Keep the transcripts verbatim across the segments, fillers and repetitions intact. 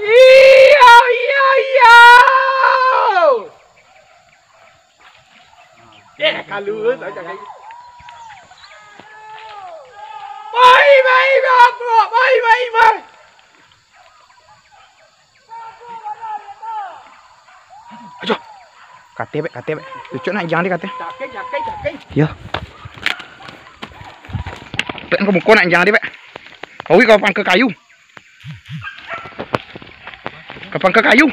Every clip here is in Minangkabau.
Iyo, iyo, iyo! Eh, kalu, tak cakap. Bai, bai, bai, bai, bai, bai. Aduh. Kateh, Bek, kateh, Bek. Cucuk nak jang di kateh. Yo. Bek, ka muko nak jang di, Bek. Awi ka pangka kayu. Ka pangka kayu.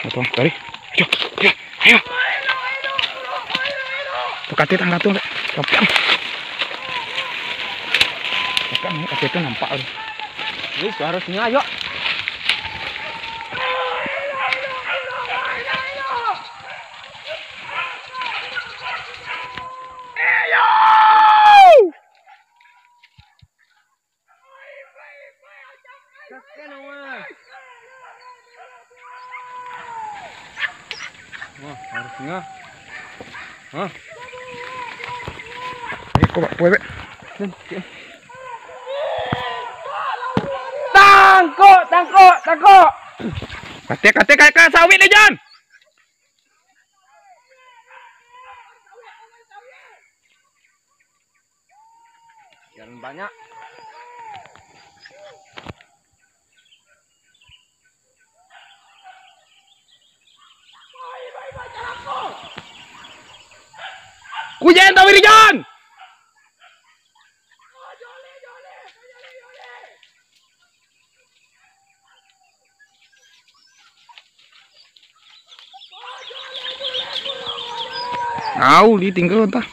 Betul, tadi. Ayo, ayo, ayo. Tu kateh tangga tu, Bek. Gampang. Gampang, ni kateh tu nampak tu. Wis, harus ni, ayo. Wah, harus ngah. Hah? Eh, kok bak puai, Bek? Tangkok, tangkok, tangkok. Kateh, kateh, kateh, sawit ni, Jan. Jan banyak. Kujen tawiri, Jan! Au, ditinggal entah.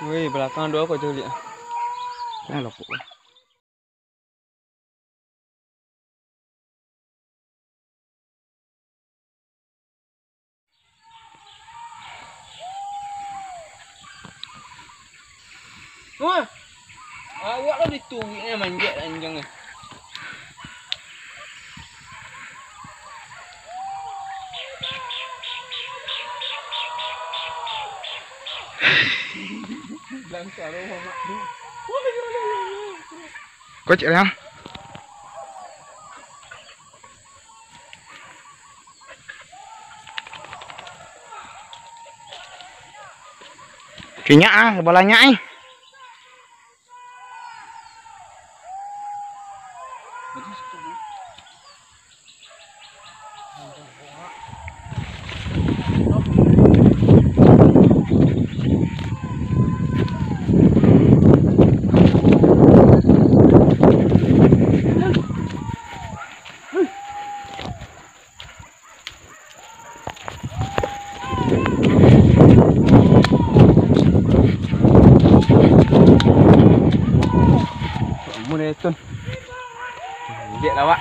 Woi, balakang dua kok culik. Nah, lopok. Wah, awak lah dituruik ni manjek anjing ni. Langkah lo mamak tu. Kocek lah. Kinyak ah, balanya eh. Amun ya, Tun. Injek lah, Wak.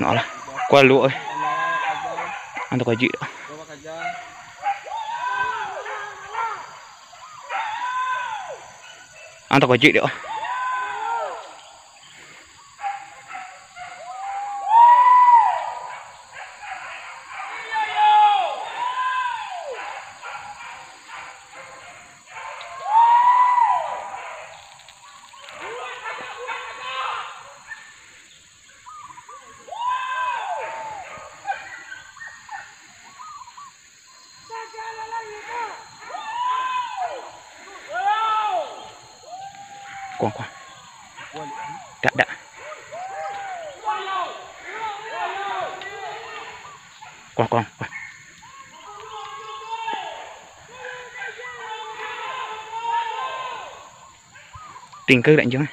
Nak lah. Kualu, eh. Antak kajik dah. Antak kajik dah. Kuang, kuang. Dak, dak. Kuang, kuang, kuang. Tingka dak anjiang, eh.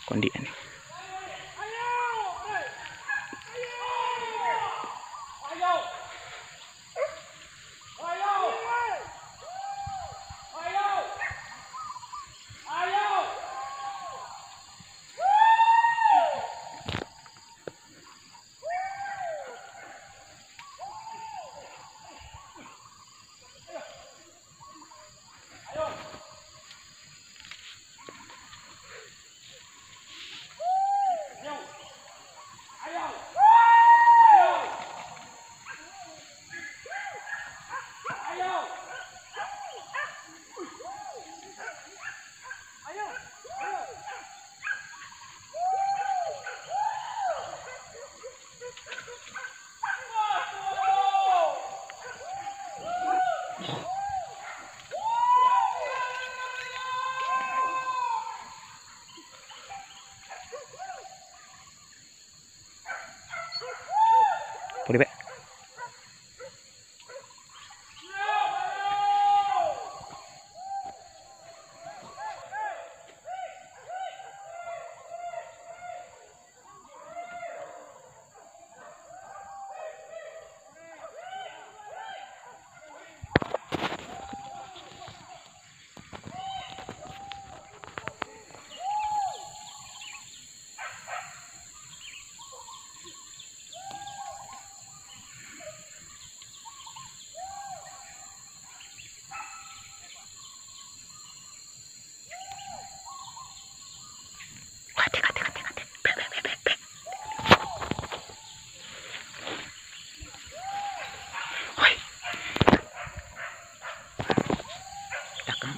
Kondiak ni. Pulih bek. Kate, kate, kate, kate. Bek, bek, bek, bek, bek. Oi. Takang.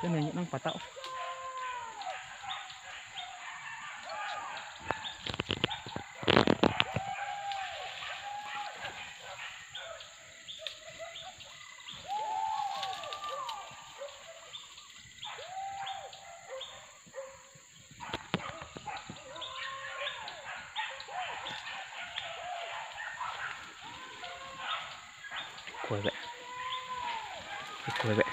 Kan banyak nang patah. Ikua bek. Ikua bek.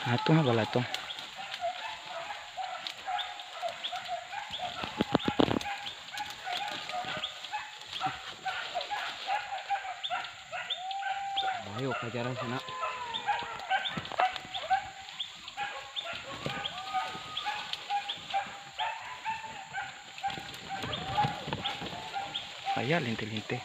Ah, tu lah bala tu. Bayo ka jalan sanak. Payah linteh-linteh.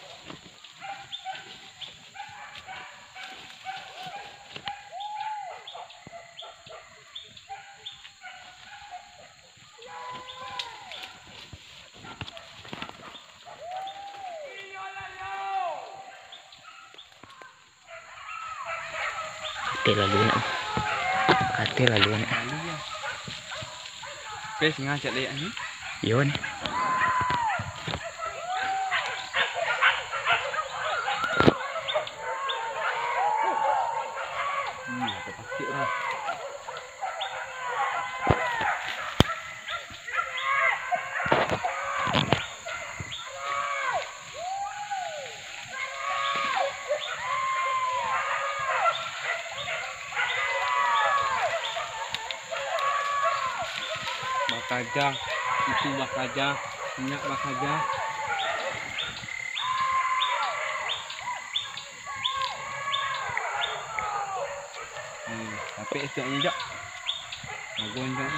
Katik lalu nak. Katik lalu nak. Lalu lah. Oke, singa cak liak ni. Iyo ni. Hmm, ada katik lah. Bakaja, itu bakaja, indak bakaja. Hmm, tapi esoknyo, Jok. Bagus, Jok.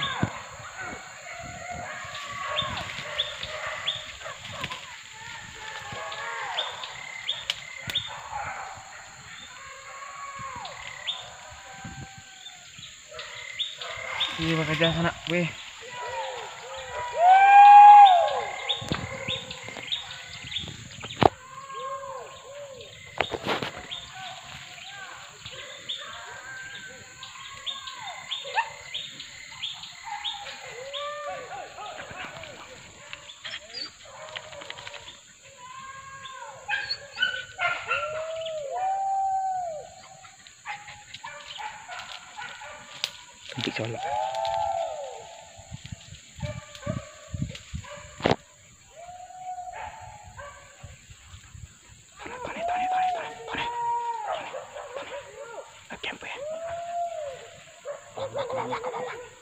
Ih, bakaja sanak, weh. Cantik colok. Tane, tane, tane, tane, tane, tane, tane, tane. Lagi ampe. Wah, wah, wah, wah, wah, wah.